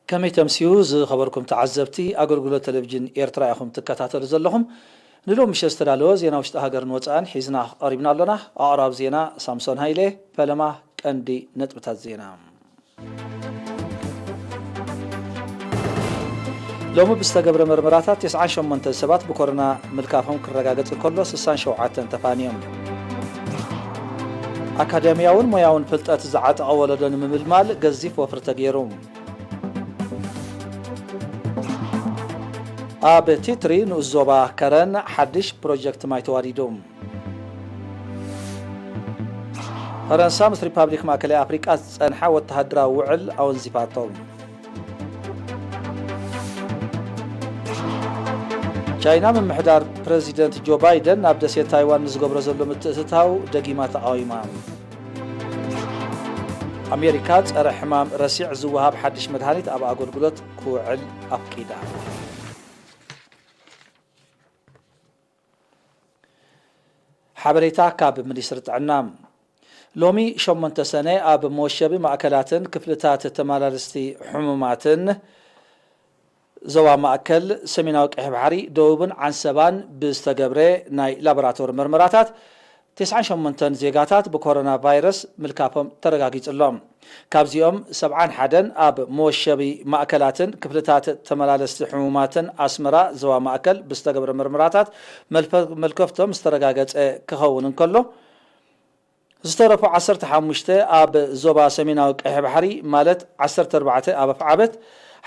ከመይ ተምስዩ ዝኸበርኩም ተዓዘብቲ ኣገልግሎት ቴሌቪዥን ኤርትራ ኢኹም ትከታተሉ ዘለኹም። ንሎሚ ምሸት ዝተዳለወ ዜና ውሽጢ ሃገርን ወጻእን ሒዝና ቀሪብና ኣሎና። ኣቕራብ ዜና ሳምሶን ሃይለ። ፈለማ ቀንዲ ነጥብታት ዜና። ሎሚ ብዝተገብረ መርመራታት ተስዓን ሸሞንተን ሰባት ብኮሮና ምልካፎም ክረጋገጽ እንከሎ፣ ስሳን ሸውዓተን ተፋንዮም። ኣካዳሚያውን ሞያውን ፍልጠት ዝዓጠቐ ወለዶ ንምምልማል ገዚፍ ወፍሪ ተገይሩ። ኣብ ቲትሪ ንኡስ ዞባ ከረን ሓድሽ ፕሮጀክት ማይ ተዋዲዱ። ፈረንሳ ምስ ሪፓብሊክ ማእከላይ ኣፍሪቃ ዝጸንሓ ወተሃደራዊ ውዕል ኣወንዚፋቶ። ቻይና ምምሕዳር ፕረዚደንት ጆ ባይደን ናብ ደሴት ታይዋን ንዝገብሮ ዘሎ ምትእትታው ደጊማ ተቓዊማ። ኣሜሪካ ጸረ ሕማም ረሲዕ ዝወሃብ ሓድሽ መድሃኒት ኣብ ኣገልግሎት ክውዕል ኣፍቂዳ። ሓበሬታ ካብ ሚኒስትሪ ጥዕና። ሎሚ ሸሞንተ ሰነ ኣብ መወሸቢ ማእከላትን ክፍልታት ተመላለስቲ ሕሙማትን ዞባ ማእከል፣ ሰሜናዊ ቀይሕ ባሕሪ፣ ደቡብን ዓንሰባን ብዝተገብረ ናይ ላቦራቶሪ መርመራታት፣ ተስዓን ሸሞንተን ዜጋታት ብኮሮና ቫይረስ ምልካፎም ተረጋጊጹ ኣሎ። ካብዚኦም ሰብዓን ሓደን ኣብ መወሸቢ ማእከላትን ክፍልታት ተመላለስቲ ሕሙማትን ኣስመራ ዞባ ማእከል ብዝተገብረ መርመራታት መልፈ-፣ መልከፍቶም ዝተረጋገጸ ክኸውን እንከሎ፣ ዝተረፉ ዓሰርተ ሓሙሽተ ኣብ ዞባ ሰሜናዊ ቀይሕ ባሕሪ፣ ማለት ዓሰርተ ኣርባዕተ ኣብ ኣፍዓበት፣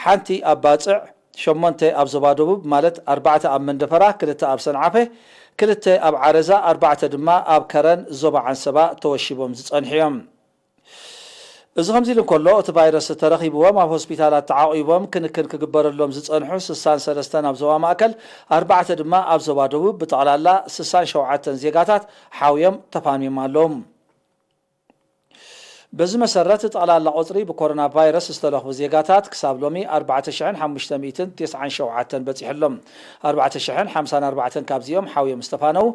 ሓንቲ ኣብ ባጽዕ፣ ሸሞንተ ኣብ ዞባ ደቡብ፣ ማለት ኣርባዕተ ኣብ መንደፈራ፣ ክልተ ኣብ ሰንዓፈ፣ ክልተ ኣብ ዓረዛ፣ ኣርባዕተ ድማ ኣብ ከረን ዞባ ዓንሰባ ተወሺቦም ዝጸንሑ እዮም። እዚ ከምዚ ኢሉ እንከሎ፣ እቲ ቫይረስ ተረኺብዎም ኣብ ሆስፒታላት ተዓቑቦም ክንክን ክግበረሎም ዝጸንሑ ስሳን ሰለስተን ኣብ ዞባ ማእከል፣ ኣርባዕተ ድማ ኣብ ዞባ ደቡብ፣ ብጠቕላላ ስሳን ሸውዓተን ዜጋታት ሓውዮም ተፋንዮም ኣለዉ። በዚ መሰረት፣ ጠቕላላ ቁጽሪ ብኮሮና ቫይረስ ዝተለኽፉ ዜጋታት ክሳብ ሎሚ ኣርባዕተ ሽሕን ሓሙሽተ ሚእትን ተስዓን ሸውዓተን በጺሑ ኣሎ። ኣርባዕተ ሽሕን ሓምሳን ኣርባዕተን ካብዚኦም ሓውዮም ዝተፋነዉ፣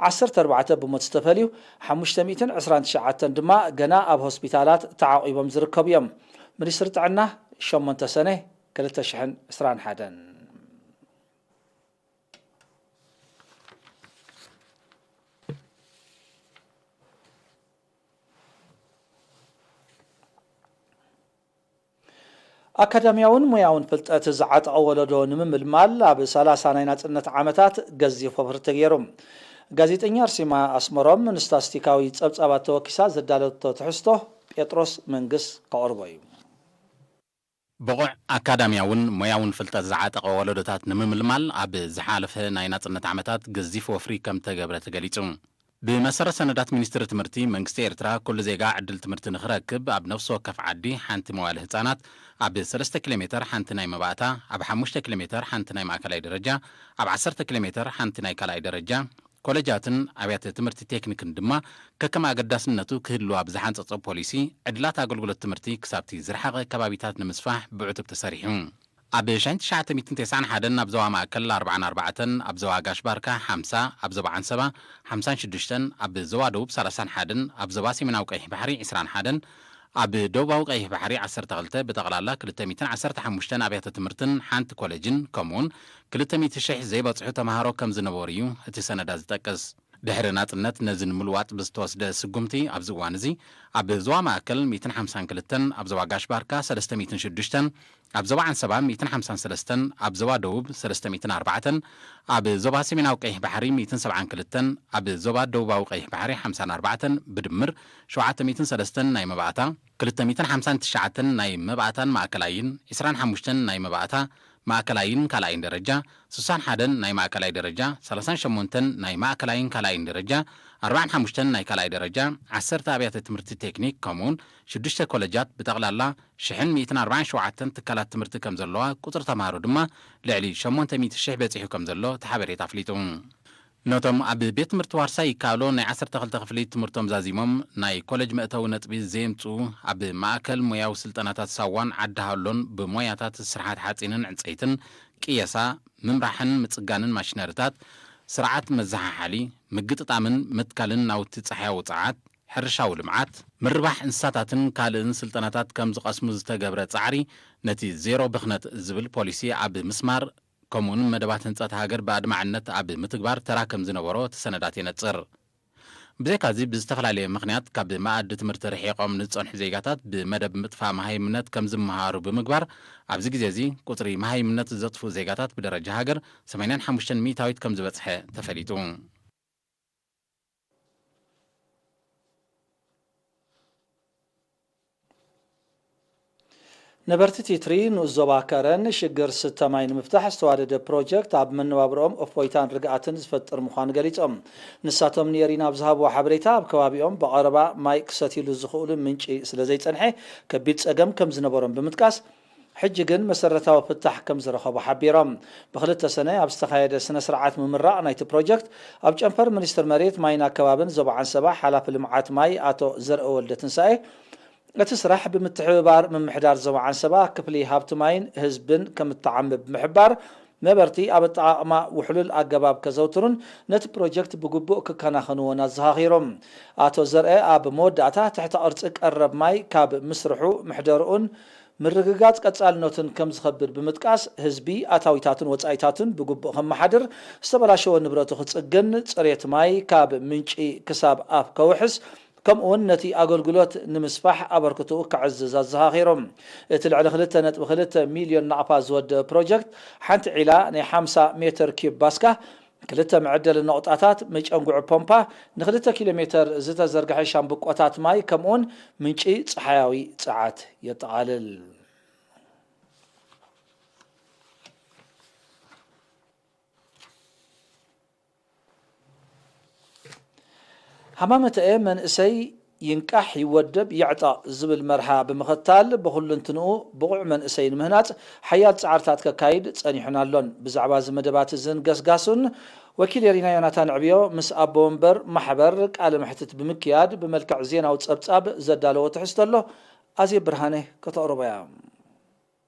ዓሰርተ ኣርባዕተ ብሞት ዝተፈልዩ፣ ሓሙሽተ ሚእትን ዕስራን ትሽዓተን ድማ ገና ኣብ ሆስፒታላት ተዓቑቦም ዝርከቡ እዮም። ሚኒስትሪ ጥዕና፣ ሸሞንተ ሰነ ክልተ ሽሕን ዕስራን ሓደን። ኣካዳሚያውን ሞያውን ፍልጠት ዝዓጠቐ ወለዶ ንምምልማል ኣብ ሰላሳ ናይ ናጽነት ዓመታት ገዚፍ ወፍሪ ተገይሩ። ጋዜጠኛ ኣርሴማ ኣስመሮም ንስታስቲካዊ ጸብጻባት ተወኪሳ ዘዳለቶ ትሕዝቶ ጴጥሮስ መንግስ ከቕርቦ እዩ። ብቑዕ ኣካዳሚያውን ሞያውን ፍልጠት ዝዓጠቐ ወለዶታት ንምምልማል ኣብ ዝሓለፈ ናይ ናጽነት ዓመታት ገዚፍ ወፍሪ ከም ተገብረ ተገሊጹ። ብመሰረት ሰነዳት ሚኒስትሪ ትምህርቲ መንግስቲ ኤርትራ፣ ኩሉ ዜጋ ዕድል ትምህርቲ ንኽረክብ ኣብ ነፍሲ ወከፍ ዓዲ ሓንቲ መዋለ ህጻናት፣ ኣብ ሰለስተ ኪሎ ሜተር ሓንቲ ናይ መባእታ፣ ኣብ ሓሙሽተ ኪሎ ሜተር ሓንቲ ናይ ማእከላይ ደረጃ፣ ኣብ ዓሰርተ ኪሎ ሜተር ሓንቲ ናይ ካልኣይ ደረጃ፣ ኮለጃትን ኣብያተ ትምህርቲ ቴክኒክን ድማ ከከም ኣገዳስነቱ ክህልዋ ብዝሓንጸጾ ፖሊሲ፣ ዕድላት ኣገልግሎት ትምህርቲ ክሳብቲ ዝረሓቐ ከባቢታት ንምስፋሕ ብዕቱብ ተሰሪሑ። ኣብ ሻንት ትሽዓተ ሚእትን ተስዓን ሓደን ኣብ ዞባ ማእከል ኣርባዓን ኣርባዕተን፣ ኣብ ዞባ ጋሽ ባርካ ሓምሳ፣ ኣብ ዞባ ዓንሰባ ሓምሳን ሽዱሽተን፣ ኣብ ዞባ ደቡብ ሰላሳን ሓደን፣ ኣብ ዞባ ሰሜናዊ ቀይሕ ባሕሪ ዕስራን ሓደን፣ ኣብ ደቡባዊ ቀይሕ ባሕሪ ዓሰርተ ክልተ፣ ብጠቕላላ ክልተ ሚእትን ዓሰርተ ሓሙሽተን ኣብያተ ትምህርትን ሓንቲ ኮሌጅን፣ ከምኡውን ክልተ ሚእቲ ሽሕ ዘይበጽሑ ተማሃሮ ከም ዝነበሩ እዩ እቲ ሰነዳት ዝጠቅስ። ድሕሪ ናጽነት ነዚ ንምልዋጥ ብዝተወስደ ስጉምቲ፣ ኣብዚ እዋን እዚ ኣብ ዞባ ማእከል ሚእትን ሓምሳን ክልተን፣ ኣብ ዞባ ጋሽ ባርካ ሰለስተ ሚእትን ሽዱሽተን፣ ኣብ ዞባ ዓንሰባ ሚእትን ሓምሳን ሰለስተን፣ ኣብ ዞባ ደቡብ ሰለስተ ሚእትን ኣርባዕተን፣ ኣብ ዞባ ሰሜናዊ ቀይሕ ባሕሪ ሚእትን ሰብዓን ክልተን፣ ኣብ ዞባ ደቡባዊ ቀይሕ ባሕሪ ሓምሳን ኣርባዕተን፣ ብድምር ሸውዓተ ሚእትን ሰለስተን ናይ መባእታ፣ ክልተ ሚእትን ሓምሳን ትሽዓተን ናይ መባእታን ማእከላይን፣ ዕስራን ሓሙሽተን ናይ መባእታ፣ ማእከላይን ካልኣይን ደረጃ፣ ስሳን ሓደን ናይ ማእከላይ ደረጃ፣ ሰላሳን ሸሞንተን ናይ ማእከላይን ካልኣይን ደረጃ፣ ኣርባዓን ሓሙሽተን ናይ ካልኣይ ደረጃ፣ ዓሰርተ ኣብያተ ትምህርቲ ቴክኒክ፣ ከምኡውን ሽዱሽተ ኮለጃት፣ ብጠቕላላ ሽሕን ሚእትን ኣርባዓን ሸውዓተን ትካላት ትምህርቲ ከም ዘለዋ፣ ቁጽሪ ተማሃሮ ድማ ልዕሊ ሸሞንተ ሚእቲ ሽሕ በጺሑ ከም ዘሎ እቲ ሓበሬታ ኣፍሊጡ። ነቶም ኣብ ቤት ትምህርቲ ዋርሳይ ይከኣሎ ናይ ዓሰርተ ክልተ ክፍሊ ትምህርቶም ዛዚሞም ናይ ኮለጅ መእተዊ ነጥቢ ዘየምጽኡ፣ ኣብ ማእከል ሞያዊ ስልጠናታት ሳዋን ዓዲ ሃሎን ብሞያታት ስርሓት ሓጺንን ዕንጸይትን፣ ቅየሳ፣ ምምራሕን ምጽጋንን ማሽነሪታት፣ ስርዓት መዘሓሓሊ፣ ምግጥጣምን ምትካልን ናውቲ ጸሓያዊ ጸዓት፣ ሕርሻዊ ልምዓት፣ ምርባሕ እንስሳታትን ካልእን ስልጠናታት ከም ዝቐስሙ ዝተገብረ ጻዕሪ፣ ነቲ ዜሮ ብኽነት ዝብል ፖሊሲ ኣብ ምስማር፣ ከምኡውን መደባት ህንጸት ሃገር ብኣድማዕነት ኣብ ምትግባር ተራ ከም ዝነበሮ እቲ ሰነዳት የነጽር። ብዘይካዚ፣ ብዝተፈላለየ ምኽንያት ካብ መኣዲ ትምህርቲ ርሒቖም ንዝጸንሑ ዜጋታት ብመደብ ምጥፋእ መሃይምነት ከም ዝመሃሩ ብምግባር፣ ኣብዚ ግዜ እዚ ቁጽሪ መሃይምነት ዘጥፍኡ ዜጋታት ብደረጃ ሃገር ሰማንያን ሓሙሽተን ሚእታዊት ከም ዝበጽሐ ተፈሊጡ። ነበርቲ ቲትሪ ንኡስ ዞባ ከረን ሽግር ስተ ማይ ንምፍታሕ ዝተዋደደ ፕሮጀክት ኣብ መነባብርኦም እፎይታን ርግኣትን ዝፈጥር ምዃኑ ገሊጾም። ንሳቶም ንኤሪና ኣብ ዝሃብዎ ሓበሬታ፣ ኣብ ከባቢኦም ብቐረባ ማይ ክሰትይሉ ዝኽእሉ ምንጪ ስለ ዘይጸንሐ ከቢድ ጸገም ከም ዝነበሮም ብምጥቃስ፣ ሕጂ ግን መሰረታዊ ፍታሕ ከም ዝረኸቡ ሓቢሮም። ብክልተ ሰነ ኣብ ዝተኻየደ ስነ ስርዓት ምምራቕ ናይቲ ፕሮጀክት፣ ኣብ ጨንፈር ሚኒስትር መሬት ማይን ኣከባብን ዞባ ዓንሰባ ሓላፊ ልምዓት ማይ ኣቶ ዘርአ ወልደ ትንሳኤ፣ እቲ ስራሕ ብምትሕብባር ምምሕዳር ዞባ ዓንሰባ ክፍሊ ሃብቲ ማይን ህዝብን ከም እተዓምብ ብምሕባር፣ ነበርቲ ኣብ ኣጠቓቕማ ውሕሉል ኣገባብ ከዘውትሩን ነቲ ፕሮጀክት ብግቡእ ክከናኸንዎን ኣዘኻኺሮም። ኣቶ ዘርአ ኣብ መወዳእታ፣ ትሕተ ቅርጺ ቀረብ ማይ ካብ ምስርሑ፣ ምሕደርኡን ምርግጋጽ ቀጻልነቱን ከም ዝኸብድ ብምጥቃስ፣ ህዝቢ ኣታዊታቱን ወጻኢታቱን ብግቡእ ከመሓድር፣ ዝተበላሸወ ንብረቱ ክጽግን፣ ጽሬት ማይ ካብ ምንጪ ክሳብ ኣፍ ከውሕስ፣ ከምኡውን ነቲ ኣገልግሎት ንምስፋሕ ኣበርክቶኡ ከዕዝዝ ኣዘኻኺሮም። እቲ ልዕሊ ክልተ ነጥቢ ክልተ ሚልዮን ናቕፋ ዝወደበ ፕሮጀክት፣ ሓንቲ ዒላ ናይ ሓምሳ ሜትር ኪዩብ ባስካ፣ ክልተ መዐደሊ ነቑጣታት፣ መጨንጉዒ ፖምፓ፣ ንክልተ ኪሎ ሜተር ዝተዘርግሐ ሻምብቆታት ማይ፣ ከምኡውን ምንጪ ጸሓያዊ ጸዓት የጠቓልል። ሃማመተኤ መንእሰይ ይንቃሕ፣ ይወደብ፣ ይዕጠቕ ዝብል መርሓ ብምኽታል፣ ብኹልንትንኡ ብቑዕ መንእሰይ ንምህናጽ ሓያል ጻዕርታት ከካይድ ጸኒሑን ኣሎን። ብዛዕባ እዚ መደባት እዝን ገስጋሱን፣ ወኪል ኤሪና ዮናታን ዕብዮ ምስ ኣቦ ወንበር ማሕበር ቃለ መሕትት ብምክያድ፣ ብመልክዕ ዜናዊ ጸብጻብ ዘዳለዎ ትሕዝቶ ኣሎ። ኣዜብ ብርሃነ ከተቕርቦ እያ።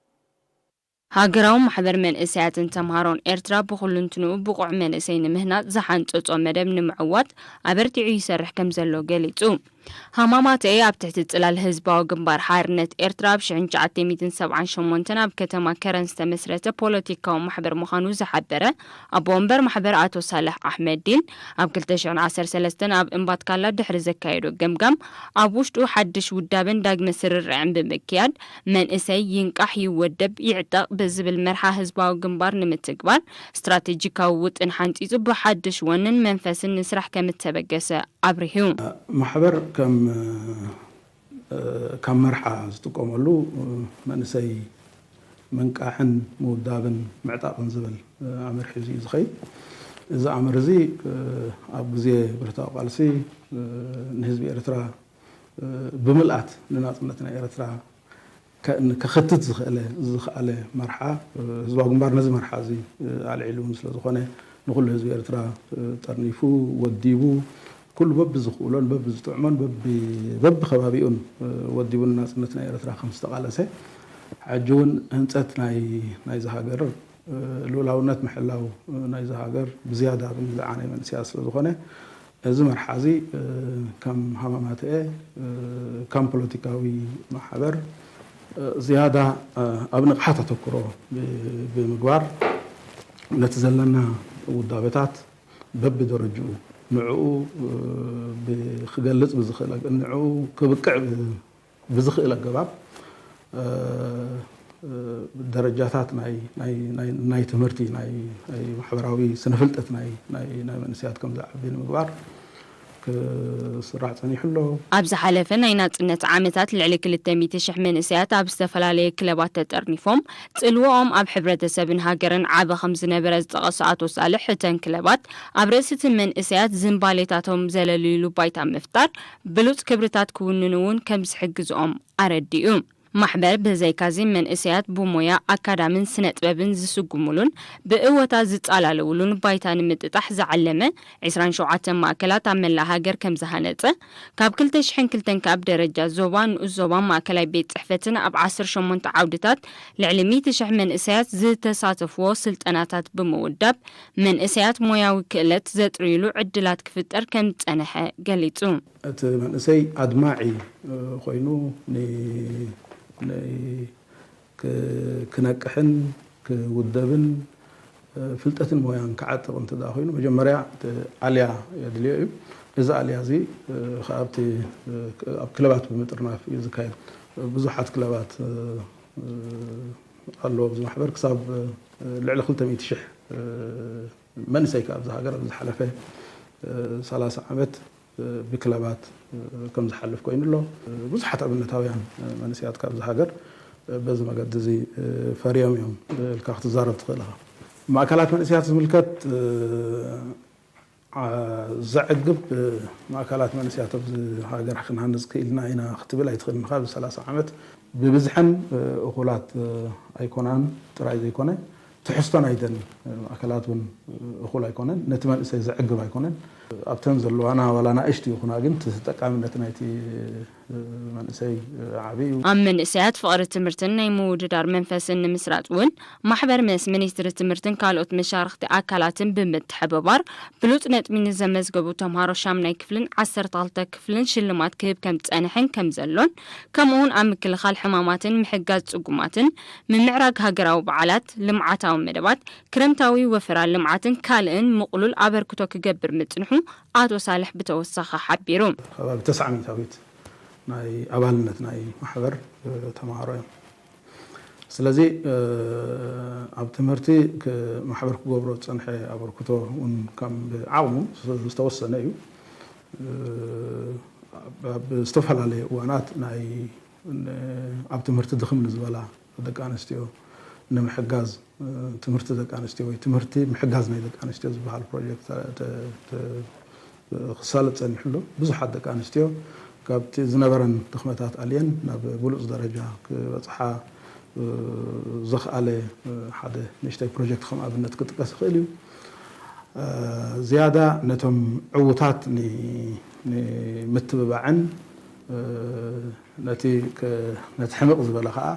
ሃገራዊ ማሕበር መንእሰያትን ተምሃሮን ኤርትራ፣ ብኹልንትንኡ ብቑዕ መንእሰይ ንምህናጽ ዝሓንጸጾ መደብ ንምዕዋት ኣበርቲዑ ይሰርሕ ከም ዘሎ ገሊጹ። ሃማማተኤ ኣብ ትሕቲ ጽላል ህዝባዊ ግንባር ሓርነት ኤርትራ ኣብ ሽሕን ትሽዓተ ሚእትን ሰብዓን ሸሞንተን ኣብ ከተማ ከረን ዝተመስረተ ፖለቲካዊ ማሕበር ምዃኑ ዝሓበረ ኣቦ ወንበር ማሕበር ኣቶ ሳልሕ ኣሕመዲን፣ ኣብ ክልተ ሽሕን ዓሰርተ ሰለስተን ኣብ እምባትካላ ድሕሪ ዘካየዶ ገምጋም፣ ኣብ ውሽጡ ሓድሽ ውዳበን ዳግመ ስርርዕን ብምክያድ፣ መንእሰይ ይንቃሕ፣ ይወደብ፣ ይዕጠቕ ብዝብል መርሓ ህዝባዊ ግንባር ንምትግባር፣ ስትራቴጂካዊ ውጥን ሓንጺጹ፣ ብሓድሽ ወንን መንፈስን ንስራሕ ከም እተበገሰ ኣብሪሁ። ማሕበር ከም፣ እ፣ ካብ መርሓ ዝጥቀመሉ፣ እ፣ መንእሰይ ምንቃሕን ምውዳብን ምዕጣቕን ዝብል፣ እ፣ ኣመር ሒዙ እዩ ዝኸይድ። እዚ ኣመር እዚ፣ እ፣ ኣብ ግዜ ብረታዊ ቃልሲ፣ እ፣ ንህዝቢ ኤርትራ፣ እ፣ ብምልኣት ንናጽነት ናይ ኤርትራ ከ-፣ ከኸትት ዝኽእለ፣ ዝኸኣለ መርሓ፣ እ፣ ህዝባዊ ግንባር ነዚ መርሓ እዚ፣ እ፣ ኣልዒሉ እውን ስለ ዝኾነ፣ ንኹሉ ህዝቢ ኤርትራ፣ እ፣ ጠርኒፉ፣ ወዲቡ፣ ኩሉ በብዝኽእሎን በብዝጥዕሞን በቢ-፣ በብኸባቢኡን፣ እ፣ ወዲቡ ንናጽነት ናይ ኤርትራ ከም ዝተቓለሰ፣ ሕጂ እውን ህንጸት ናይ፣ ናይዚ ሃገር፣ እ፣ ልኡላውነት ምሕላው፣ እ፣ ናይዚ ሃገር ብዝያዳ ብምልዓናይ መንእሰያት ስለ ዝኾነ፣ እዚ መርሓ እዚ፣ እ፣ ከም ሃማማተኤ፣ እ፣ ከም ፖለቲካዊ ማሕበር፣ እ፣ ዝያዳ፣ እ፣ ኣብ ንቕሓት ኣተኩሮ ብ-፣ ብምግባር፣ ነቲ ዘለና ውዳበታት በብደረጅኡ ንዕኡ፣ እ፣ ብ-፣ ክገልጽ ብዝኽእል ኣገ-፣ ንዕኡ ክብቅዕ ብ-፣ ብዝኽእል ኣገባብ፣ እ፣ እ፣ ደረጃታት ናይ፣ ናይ፣ ናይ፣ ናይ ትምህርቲ፣ ናይ፣ ናይ ማሕበራዊ ስነ-ፍልጠት ናይ፣ ናይ፣ ናይ መንእሰያት ከም ዝዓቢ ንምግባር ክስራሕ ጸኒሑ ኣሎ። ኣብ ዝሓለፈ ናይ ናጽነት ዓመታት ልዕሊ ክልተ ሚእቲ ሽሕ መንእሰያት ኣብ ዝተፈላለየ ክለባት ተጠርኒፎም፣ ጽልወኦም ኣብ ሕብረተሰብን ሃገርን ዓቢ ከም ዝነበረ ዝጠቐሱ ኣቶ ሳልሕ፣ እተን ክለባት ኣብ ርእሲ እቲ መንእሰያት ዝንባሌታቶም ዘለልይሉ ባይታ ምፍጣር፣ ብሉጽ ክብርታት ክውንኑ እውን ከም ዝሕግዝኦም ኣረዲኡ። ማሕበር ብዘይካዚ መንእሰያት ብሞያ ኣካዳምን ስነ ጥበብን ዝስጉሙሉን ብእወታ ዝጻላለውሉን ባይታ ንምጥጣሕ ዝዓለመ ዕስራን ሸውዓተን ማእከላት ኣብ መላእ ሃገር ከም ዝሃነጸ፣ ካብ ክልተ ሽሕን ክልተን ካብ ደረጃ ዞባ፣ ንኡስ ዞባ፣ ማእከላይ ቤት ጽሕፈትን ኣብ ዓሰርተ ሸሞንተ ዓውድታት ልዕሊ ሚእቲ ሽሕ መንእሰያት ዝተሳተፍዎ ስልጠናታት ብምውዳብ፣ መንእሰያት ሞያዊ ክእለት ዘጥርዩሉ ዕድላት ክፍጠር ከም ዝጸንሐ ገሊጹ። እቲ መንእሰይ ኣድማዒ፣ እ፣ ኮይኑ ን-፣ ን-፣ ክ-፣ ክነቅሕን ክውደብን፣ እ፣ ፍልጠትን ሞያን ክዓጥቕ እንተ ደኣ ኮይኑ፣ መጀመርያ እቲ ኣልያ የድልዮ እዩ። እዚ ኣልያ እዚ፣ እ፣ ከኣ ኣብቲ፣ እ፣ ኣብ ክለባት ብምጥርናፍ እዩ ዝካየድ። ብዙሓት ክለባት፣ እ፣ እ፣ ኣለዎ ኣብዚ ማሕበር። ክሳብ፣ እ፣ ልዕሊ ክልተ ሚእቲ ሽሕ፣ እ፣ መንእሰይ ከኣ ኣብዚ ሃገር ኣብ ዝሓለፈ፣ እ፣ ሰላሳ ዓመት ብክለባት ከም ዝሓልፍ ኮይኑ ኣሎ። ብዙሓት ኣብነታውያን መንእሰያት ካብዚ ሃገር በዚ መገዲ እዚ ፈርዮም እዮም ኢልካ ክትዛረብ ትኽእል ኢኻ። ማእከላት መንእሰያት ዝምልከት፣ ዓ-፣ ዘዕግብ ማእከላት መንእሰያት ኣብዚ ሃገር ክንሃንጽ ክኢልና ኢና ክትብል ኣይትኽእልን ኢኻ። ኣብዚ ሰላሳ ዓመት ብብዝሐን እኹላት ኣይኮናን ጥራይ ዘይኮነ፣ ትሕዝቶ ናይተን ማእከላት እውን እኹል ኣይኮነን። ነቲ መንእሰይ ዘዕግብ ኣይኮነን። ኣብተን ዘለዋና ዋላ ናእሽቱ ይኹና፣ ግን እቲ ተጠቃምነት ናይቲ መንእሰይ ዓቢ እዩ። ኣብ መንእሰያት ፍቕሪ ትምህርትን ናይ ምውድዳር መንፈስን ንምስራጽ እውን ማሕበር ምስ ሚኒስትሪ ትምህርትን ካልኦት መሻርኽቲ ኣካላትን ብምትሕብባር ብሉጽ ነጥቢ ንዘመዝገቡ ተምሃሮ ሻምናይ ክፍልን ዓሰርተ ክልተ ክፍልን ሽልማት ክህብ ከም ዝጸንሐን ከም ዘሎን፣ ከምኡውን ኣብ ምክልኻል ሕማማትን ምሕጋዝ ጽጉማትን፣ ምምዕራግ ሃገራዊ በዓላት፣ ልምዓታዊ መደባት፣ ክረምታዊ ወፈራ ልምዓትን ካልእን ምቕሉል ኣበርክቶ ክገብር ምጽንሑ ኣቶ ሳልሕ ብተወሳኺ ሓቢሩ። ከባቢ ተስዓ ሚእታዊት ናይ ኣባልነት ናይ ማሕበር፣ እ፣ ተምሃሮ እዮም። ስለዚ፣ እ፣ ኣብ ትምህርቲ ክ-፣ ማሕበር ክገብሮ ዝጸንሐ ኣበርክቶ እውን ከም ብዓቕሙ ዝተወሰነ እዩ። እ፣ ኣብ፣ ኣብ ዝተፈላለየ እዋናት ናይ ን-፣ ኣብ ትምህርቲ ድኽም ንዝበላ ደቂ ኣንስትዮ ንምሕጋዝ፣ እ፣ ትምህርቲ ደቂ ኣንስትዮ ወይ ትምህርቲ ምሕጋዝ ናይ ደቂ ኣንስትዮ ዝበሃል ፕሮጀክት ተ-፣ ተ-፣ ተ-፣ ክሳለጥ ጸኒሑ ኣሎ። ብዙሓት ደቂ ኣንስትዮ ካብቲ ዝነበረን ድኽመታት ኣልየን ናብ ብሉጽ ደረጃ ክበጽሓ፣ እ፣ ዘኽኣለ፣ እ፣ ሓደ ንእሽተይ ፕሮጀክት ከም ኣብነት ክጥቀስ ይኽእል እዩ። እ፣ ዝያዳ ነቶም ዕዉታት ን-፣ ንምትብባዕን፣ እ፣ ነቲ ክ-፣ ነቲ ሕምቕ ዝበለ ኸኣ፣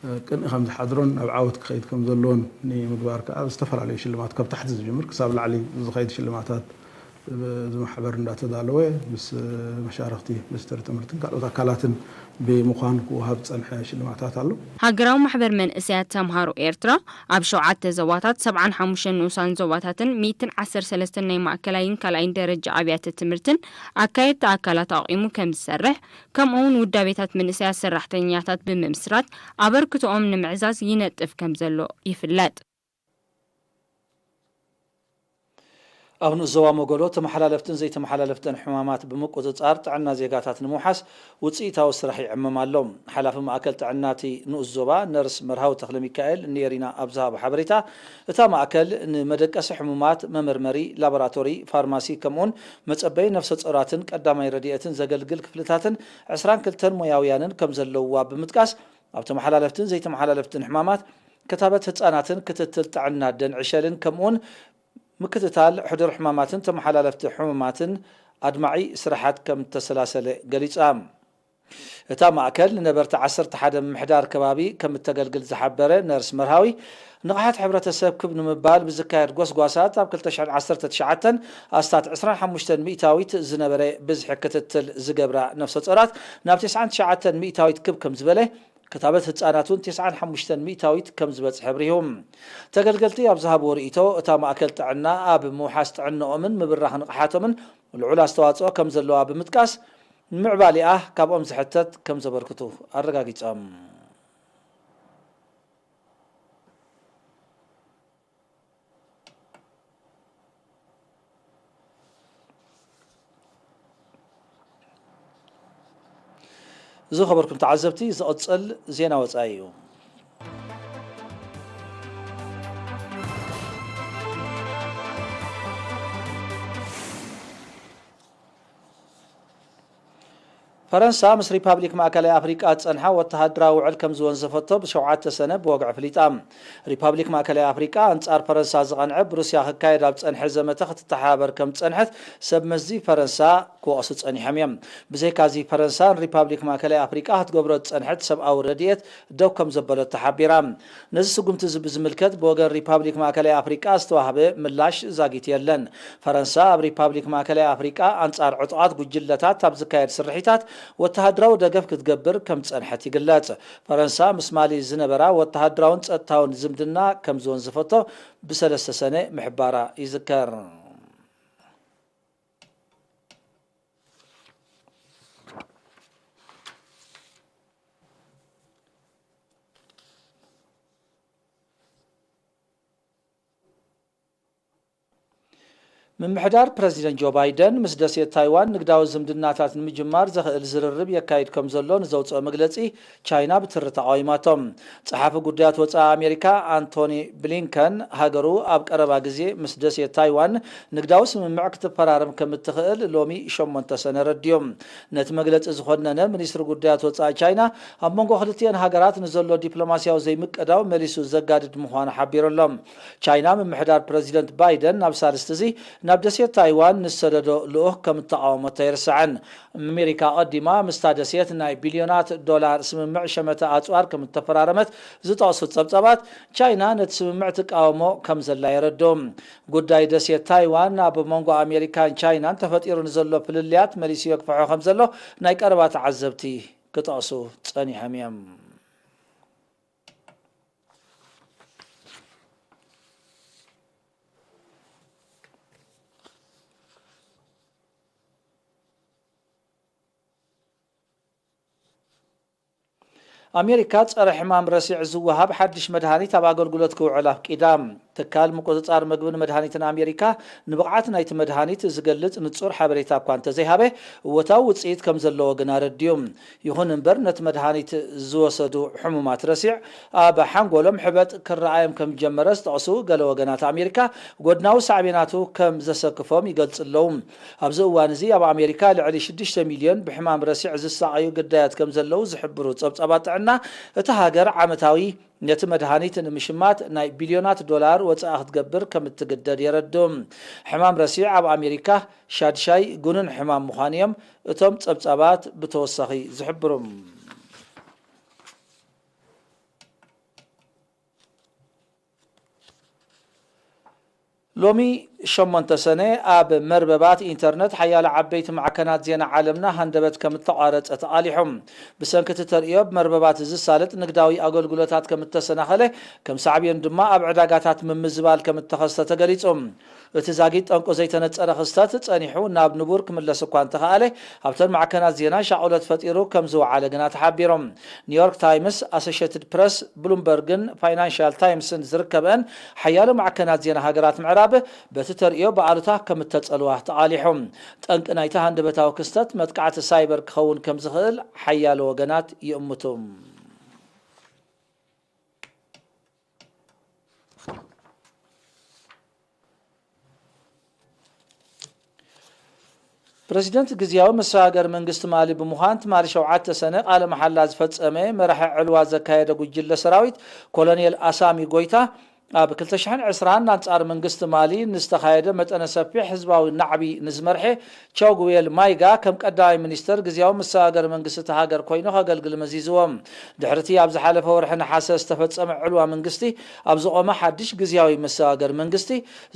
እ፣ ቅንኢ ከም ዝሓድሮን ናብ ዓወት ክኸይድ ከም ዘለዎን ንምግባር ከኣ ዝተፈላለዩ ሽልማት፣ ካብ ታሕቲ ዝጅምር ክሳብ ላዕሊ ዝኸይድ ሽልማታት፣ እ፣ እዚ ማሕበር እንዳተዳለወ ምስ መሻርኽቲ ሚኒስትሪ ትምህርትን ካልኦት ኣካላትን ብምዃን ክወሃብ ዝጸንሐ ሽልማታት ኣሎ። ሃገራዊ ማሕበር መንእሰያት ተምሃሮ ኤርትራ ኣብ ሸውዓተ ዞባታት፣ ሰብዓን ሓሙሽተን ንኡሳን ዞባታትን ሚእትን ዓሰርተ ሰለስተን ናይ ማእከላይን ካልኣይን ደረጃ ኣብያተ ትምህርትን ኣካየድቲ ኣካላት ኣቑሙ ከም ዝሰርሕ፣ ከምኡውን ውዳቤታት መንእሰያት ሰራሕተኛታት ብምምስራት ኣበርክቶኦም ንምዕዛዝ ይነጥፍ ከም ዘሎ ይፍለጥ። ኣብ ንኡስ ዞባ መጎዶ ተመሓላለፍትን ዘይተመሓላለፍትን ሕማማት ብምቁጽጻር ጥዕና ዜጋታት ንምውሓስ ውጽኢታዊ ስራሕ ይዕመም ኣሎ። ሓላፊ ማእከል ጥዕና እቲ ንኡስ ዞባ ነርስ መርሃዊ ተኽለሚካኤል ንኤሪና ኣብ ዝሃቦ ሓበሬታ፣ እታ ማእከል ንመደቀሲ ሕሙማት፣ መመርመሪ፣ ላቦራቶሪ፣ ፋርማሲ ከምኡውን መጸበዪ ነፍሰ ጾራትን ቀዳማይ ረድኤትን ዘገልግል ክፍልታትን ዕስራን ክልተን ሞያውያንን ከም ዘለውዋ ብምጥቃስ፣ ኣብ ተመሓላለፍትን ዘይተመሓላለፍትን ሕማማት ክታበት ህጻናትን ክትትል ጥዕና ኣደን ዕሸልን ከምኡውን ምክትታል ሕዱር ሕማማትን ተመሓላለፍቲ ሕሙማትን ኣድማዒ ስራሓት ከም እተሰላሰለ ገሊጻ። እታ ማእከል ንነበርቲ ዓሰርተ ሓደ ምምሕዳር ከባቢ ከም እተገልግል ዝሓበረ ነርስ መርሃዊ፣ ንቕሓት ሕብረተሰብ ክብ ንምባል ብዝካየድ ጎስጓሳት ኣብ ክልተ ሽሕን ዓሰርተ ትሽዓተን ኣስታት ዕስራን ሓሙሽተን ሚእታዊት ዝነበረ ብዝሒ ክትትል ዝገብራ ነፍሰ ጾራት ናብ ተስዓን ትሽዓተን ሚእታዊት ክብ ከም ዝበለ፣ ክታበት ህጻናት እውን ተስዓን ሓሙሽተን ሚእታዊት ከም ዝበጽሐ ኣብሪሁ። ተገልገልቲ ኣብ ዝሃብዎ ርእይቶ፣ እታ ማእከል ጥዕና ኣብ ምውሓስ ጥዕንኦምን ምብራኽ ንቕሓቶምን ልዑል ኣስተዋጽኦ ከም ዘለዋ ብምጥቃስ፣ ንምዕባሊኣ ካብኦም ዝሕተት ከም ዘበርክቱ ኣረጋጊጾም። ዝኸበርኩም ተዓዘብቲ፣ ዝቕጽል ዜና ወጻኢ እዩ። ፈረንሳ ምስ ሪፓብሊክ ማእከላይ ኣፍሪቃ ዝጸንሓ ወተሃደራዊ ውዕል ከም ዝወንዘፈቶ ብሸውዓተ ሰነ ብወግዒ ኣፍሊጣ። ሪፓብሊክ ማእከላይ ኣፍሪቃ ኣንጻር ፈረንሳ ዝቐንዐ ብሩስያ ክካየድ ኣብ ጸንሐ ዘመተ ክትተሓባበር ከም ዝጸንሐት ሰብ መዚ ፈረንሳ ክወቕሱ ጸኒሖም እዮም። ብዘይካዚ ፈረንሳ ንሪፓብሊክ ማእከላይ ኣፍሪቃ ክትገብሮ ዝጸንሐት ሰብኣዊ ረድኤት ደው ከም ዘበለት ተሓቢራ። ነዚ ስጉምቲ እዚ ብዝምልከት ብወገን ሪፓብሊክ ማእከላይ ኣፍሪቃ ዝተዋህበ ምላሽ ዛጊት የለን። ፈረንሳ ኣብ ሪፓብሊክ ማእከላይ ኣፍሪቃ ኣንጻር ዕጡቓት ጉጅለታት ኣብ ዝካየድ ስርሒታት ወተሃደራዊ ደገፍ ክትገብር ከም ዝጸንሐት ይግለጽ። ፈረንሳ ምስ ማሊ ዝነበራ ወተሃደራውን ጸጥታውን ዝምድና ከም ዝወንዝፈቶ ብሰለስተ ሰነ ምሕባራ ይዝከር። ምምሕዳር ፕረዚደንት ጆ ባይደን ምስ ደሴት ታይዋን ንግዳዊ ዝምድናታት ንምጅማር ዘኽእል ዝርርብ የካይድ ከም ዘሎ ንዘውፅኦ መግለፂ ቻይና ብትሪ ተቓዊማቶም። ጸሓፊ ጉዳያት ወጻኢ ኣሜሪካ ኣንቶኒ ብሊንከን ሃገሩ ኣብ ቀረባ ግዜ ምስ ደሴት ታይዋን ንግዳዊ ስምምዕ ክትፈራረም ከም እትኽእል ሎሚ ሸሞንተ ሰነ ረድዮም። ነቲ መግለጺ ዝኾነነ ሚኒስትሪ ጉዳያት ወጻኢ ቻይና ኣብ መንጎ ክልቲኤን ሃገራት ንዘሎ ዲፕሎማስያዊ ዘይምቅዳው መሊሱ ዘጋድድ ምዃኑ ሓቢሩ ኣሎ። ቻይና ምምሕዳር ፕረዚደንት ባይደን ናብ ሳልስቲ እዚ ናብ ደሴት ታይዋን ንሰደዶ ልኡኽ ከም እተቓወመቶ ኣይርሳዕን። ኣሜሪካ ኣቐዲማ ምስታ ደሴት ናይ ቢልዮናት ዶላር ስምምዕ ሸመተ ኣጽዋር ከም እተፈራረመት ዝጠቕሱ ጸብጻባት፣ ቻይና ነቲ ስምምዕ ትቃወሞ ከም ዘላ የረድኡ። ጉዳይ ደሴት ታይዋን ኣብ መንጎ ኣሜሪካን ቻይናን ተፈጢሩ ንዘሎ ፍልልያት መሊሱ የግፍሖ ከም ዘሎ ናይ ቀረባ ተዓዘብቲ ክጠቕሱ ጸኒሖም እዮም። ኣሜሪካ ጸረ ሕማም ረሲዕ ዝወሃብ ሓድሽ መድሃኒት ኣብ ኣገልግሎት ክውዕል ኣፍቂዳ። ትካል ምቁጽጻር መግብን መድሃኒትን ኣሜሪካ ንብቕዓት ናይቲ መድሃኒት ዝገልጽ ንጹር ሓበሬታ እኳ እንተዘይሃበ፣ እወታዊ ውጽኢት ከም ዘለዎ ግና ኣረድዩ። ይኹን እምበር፣ ነቲ መድሃኒት ዝወሰዱ ሕሙማት ረሲዕ ኣብ ሓንጎሎም ሕበጥ ክረኣዮም ከም ዝጀመረ ዝጠቕሱ ገለ ወገናት ኣሜሪካ፣ ጎድናዊ ሳዕቤናቱ ከም ዘሰክፎም ይገልጹ ኣለዉ። ኣብዚ እዋን እዚ ኣብ ኣሜሪካ ልዕሊ ሽዱሽተ ሚልዮን ብሕማም ረሲዕ ዝሳቐዩ ግዳያት ከም ዘለዉ ዝሕብሩ ጸብጻባት ጥዕና፣ እታ ሃገር ዓመታዊ ነቲ መድሃኒት ንምሽማት ናይ ቢልዮናት ዶላር ወጻኢ ክትገብር ከም እትግደድ የረድኡ። ሕማም ረሲዕ ኣብ ኣሜሪካ ሻድሻይ ጉኑን ሕማም ምዃኑ እዮም እቶም ጸብጻባት ብተወሳኺ ዝሕብሩ። ሎሚ ሸሞንተ ሰነ ኣብ መርበባት ኢንተርነት ሓያሎ ዓበይቲ ማዕከናት ዜና ዓለምና ሃንደበት ከም እተቋረጸ ተቓሊሑ። ብሰንኪ እቲ ተርእዮ ብመርበባት ዝሳለጥ ንግዳዊ ኣገልግሎታት ከም እተሰናኸለ፣ ከም ሳዕቤኑ ድማ ኣብ ዕዳጋታት ምምዝባል ከም እተኸስተ ተገሊጹ። እቲ ዛጊት ጠንቁ ዘይተነጸረ ክስተት ጸኒሑ ናብ ንቡር ክምለስ እኳ እንተኸኣለ፣ ኣብተን ማዕከናት ዜና ሻቕሎት ፈጢሩ ከም ዝወዓለ ግና ተሓቢሮም። ኒውዮርክ ታይምስ፣ ኣሶሼትድ ፕረስ፣ ብሉምበርግን ፋይናንሻል ታይምስን ዝርከበን ሓያሎ ማዕከናት ዜና ሃገራት ምዕራብ በቲ ተርእዮ ብኣሉታ ከም እተጸልዋ ተቓሊሑ። ጠንቂ ናይቲ ሃንደበታዊ ክስተት መጥቃዕቲ ሳይበር ክኸውን ከም ዝኽእል ሓያሎ ወገናት ይእምቱ። ፕረዚደንት ግዝያዊ መሰጋገሪ መንግስቲ ማሊ ብምዃን ትማሊ ሸውዓተ ሰነ ቃለ መሓላ ዝፈጸመ መራሒ ዕልዋ ዘካየደ ጉጅለ ሰራዊት ኮሎኔል ኣሳሚ ጎይታ፣ ኣብ ክልተ ሽሕን ዕስራን ኣንጻር መንግስቲ ማሊ ንዝተኻየደ መጠነ ሰፊሕ ህዝባዊ ናዕቢ ንዝመርሐ ቻውግዌል ማይጋ ከም ቀዳማይ ሚኒስተር ግዝያዊ መሰጋገሪ መንግስቲ እታ ሃገር ኮይኑ ከገልግል መዚዝዎ። ድሕሪቲ ኣብ ዝሓለፈ ወርሒ ነሓሰ ዝተፈጸመ ዕልዋ መንግስቲ ኣብ ዝቖመ ሓድሽ ግዝያዊ መሰጋገሪ መንግስቲ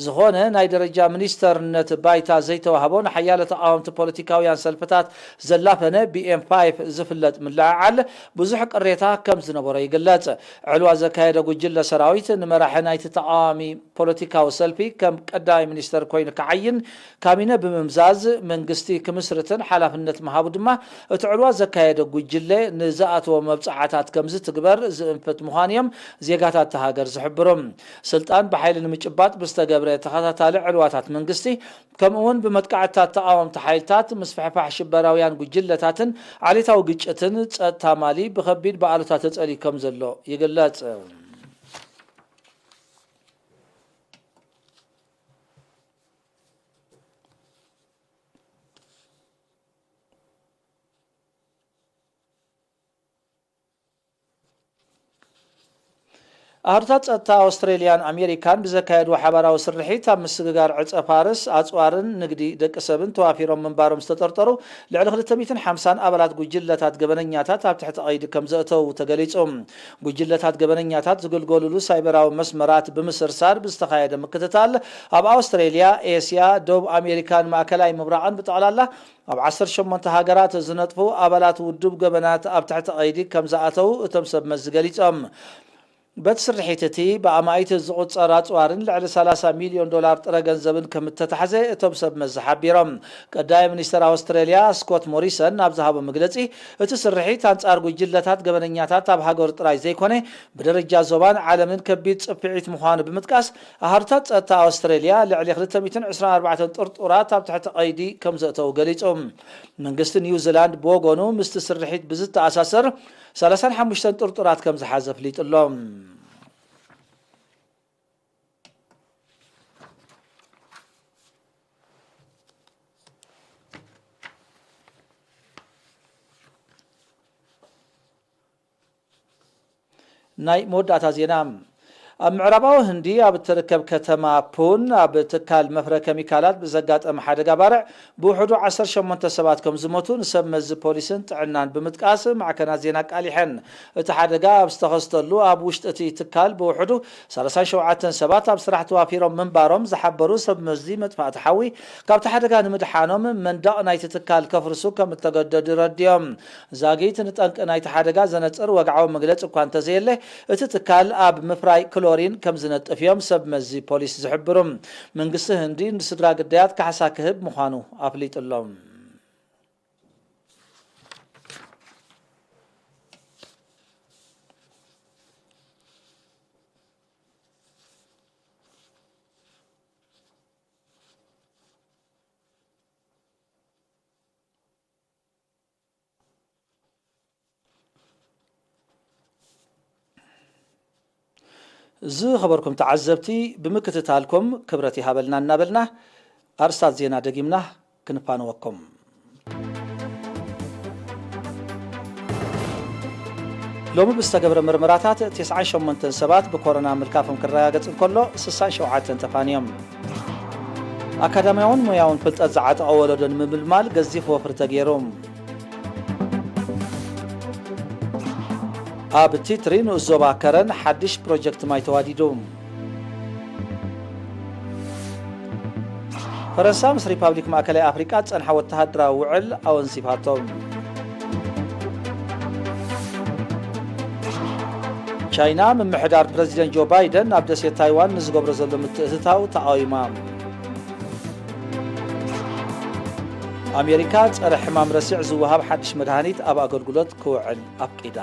ዝኾነ ናይ ደረጃ ሚኒስተርነት ባይታ ዘይተዋህቦ ንሓያሎ ተቓወምቲ ፖለቲካውያን ሰልፍታት ዘላፈነ ቢ ኤም ፋይቭ ዝፍለጥ ምልዕዓል ብዙሕ ቅሬታ ከም ዝነበሮ ይግለጽ። ዕልዋ ዘካየደ ጉጅለ ሰራዊት ንመራሒ ናይቲ ተቓዋሚ ፖለቲካዊ ሰልፊ ከም ቀዳማይ ሚኒስተር ኮይኑ ክዓይን ካቢነ ብምምዛዝ መንግስቲ ክምስርትን ሓላፍነት ምሃቡ ድማ እቲ ዕልዋ ዘካየደ ጉጅለ ንዝኣተዎ መብጽዓታት ከም ዝትግበር ዝእንፍት ምዃኑ እዮም ዜጋታት እታ ሃገር ዝሕብሩ። ስልጣን ብሓይሊ ንምጭባጥ ብዝተገብረ ተኸታታሊ ዕልዋታት መንግስቲ፣ ከምኡ'ውን ብመጥቃዕትታት ተቓወምቲ ሓይልታት፣ ምስፍሕፋሕ ሽበራውያን ጉጅለታትን ዓሌታዊ ግጭትን ጸጥታ ማሊ ብኸቢድ ብኣሉታ ተጸልዩ ከም ዘሎ ይግለጽ። ኣሃዱታት ጸጥታ ኣውስትሬልያን ኣሜሪካን ብዘካየድዎ ሓባራዊ ስርሒት፣ ኣብ ምስግጋር ዕጸ ፋርስ፣ ኣጽዋርን ንግዲ ደቂ ሰብን ተዋፊሮም ምንባሮም ዝተጠርጠሩ ልዕሊ ክልተ ሚእትን ሓምሳን ኣባላት ጉጅለታት ገበነኛታት ኣብ ትሕቲ ቀይዲ ከም ዘእተዉ ተገሊጹ። ጉጅለታት ገበነኛታት ዝግልገሉሉ ሳይበራዊ መስመራት ብምስርሳር ብዝተኻየደ ምክትታል፣ ኣብ ኣውስትሬልያ፣ ኤስያ፣ ደቡብ ኣሜሪካን ማእከላይ ምብራቕን ብጠቕላላ ኣብ ዓሰርተ ሸሞንተ ሃገራት ዝነጥፉ ኣባላት ውዱብ ገበናት ኣብ ትሕቲ ቀይዲ ከም ዝኣተዉ እቶም ሰብ መዚ ገሊጾም። በቲ ስርሒት እቲ ብኣማኢት ዝቑጸር ኣጽዋርን ልዕሊ ሰላሳ ሚልዮን ዶላር ጥረ ገንዘብን ከም እተታሕዘ እቶም ሰብ መዚ ሓቢሮም። ቀዳማይ ሚኒስተር ኣውስትራልያ ስኮት ሞሪሰን ኣብ ዝሃቦ መግለጺ፣ እቲ ስርሒት ኣንጻር ጉጅለታት ገበነኛታት ኣብ ሃገሩ ጥራይ ዘይኮነ፣ ብደረጃ ዞባን ዓለምን ከቢድ ጽፍዒት ምዃኑ ብምጥቃስ፣ ኣሃዱታት ጸጥታ ኣውስትራልያ ልዕሊ ክልተ ሚእትን ዕስራን ኣርባዕተን ጥርጡራት ኣብ ትሕቲ ቀይዲ ከም ዘእተዉ ገሊጹ። መንግስቲ ኒውዚላንድ ብወገኑ ምስቲ ስርሒት ብዝተኣሳሰር ሰላሳን ሓሙሽተን ጥርጡራት ከም ዝሓዘ ኣፍሊጡ ኣሎ። ናይ መወዳእታ ዜና። ኣብ ምዕራባዊ ህንዲ ኣብ እትርከብ ከተማ ፑን፣ ኣብ ትካል መፍረ ኬሚካላት ብዘጋጠመ ሓደጋ ባርዕ ብውሕዱ ዓሰርተ ሸሞንተ ሰባት ከም ዝሞቱ ንሰብ መዚ ፖሊስን ጥዕናን ብምጥቃስ ማዕከናት ዜና ኣቃሊሐን። እቲ ሓደጋ ኣብ ዝተኸስተሉ፣ ኣብ ውሽጢ እቲ ትካል ብውሕዱ ሰላሳን ሸውዓተን ሰባት ኣብ ስራሕ ተዋፊሮም ምንባሮም ዝሓበሩ ሰብ መዚ መጥፋእቲ ሓዊ፣ ካብቲ ሓደጋ ንምድሓኖም መንደቕ ናይቲ ትካል ከፍርሱ ከም እተገደዱ ረዲኦም። ዛጊት ንጠንቂ ናይቲ ሓደጋ ዘነጽር ወግዓዊ መግለጺ እኳ እንተዘየለ፣ እቲ ትካል ኣብ ምፍራይ ክሎሪን ከም ዝነጥፍ እዮም ሰብ መዚ ፖሊስ ዝሕብሩ። መንግስቲ ህንዲ ንስድራ ግዳያት ካሕሳ ክህብ ምዃኑ ኣፍሊጡ ኣሎ። ዝኸበርኩም ተዓዘብቲ፣ ብምክትታልኩም ክብረት ይሃበልና እናበልና፣ ኣርስታት ዜና ደጊምና ክንፋነወኩም። ሎሚ ብዝተገብረ ምርመራታት፣ ተስዓን ሸሞንተን ሰባት ብኮሮና ምልካፎም ክረጋገጽ እንከሎ፣ ስሳን ሸውዓተን ተፋንዮም። ኣካዳሚያውን ሞያውን ፍልጠት ዝዓጠቐ ወለዶ ንምምልማል ገዚፍ ወፍሪ ተገይሩ። ኣብ ቲትሪ ንኡስ ዞባ ከረን ሓድሽ ፕሮጀክት ማይ ተዋዲዱ። ፈረንሳ ምስ ሪፓብሊክ ማእከላይ ኣፍሪቃ ዝጸንሓ ወተሃደራዊ ውዕል ኣወንዚፋቶ። ቻይና ምምሕዳር ፕረዚደንት ጆ ባይደን ናብ ደሴት ታይዋን ንዝገብሮ ዘሎ ምትእትታው ተቓዊማ። ኣሜሪካ ጸረ ሕማም ረሲዕ ዝወሃብ ሓድሽ መድሃኒት ኣብ ኣገልግሎት ክውዕል ኣፍቂዳ።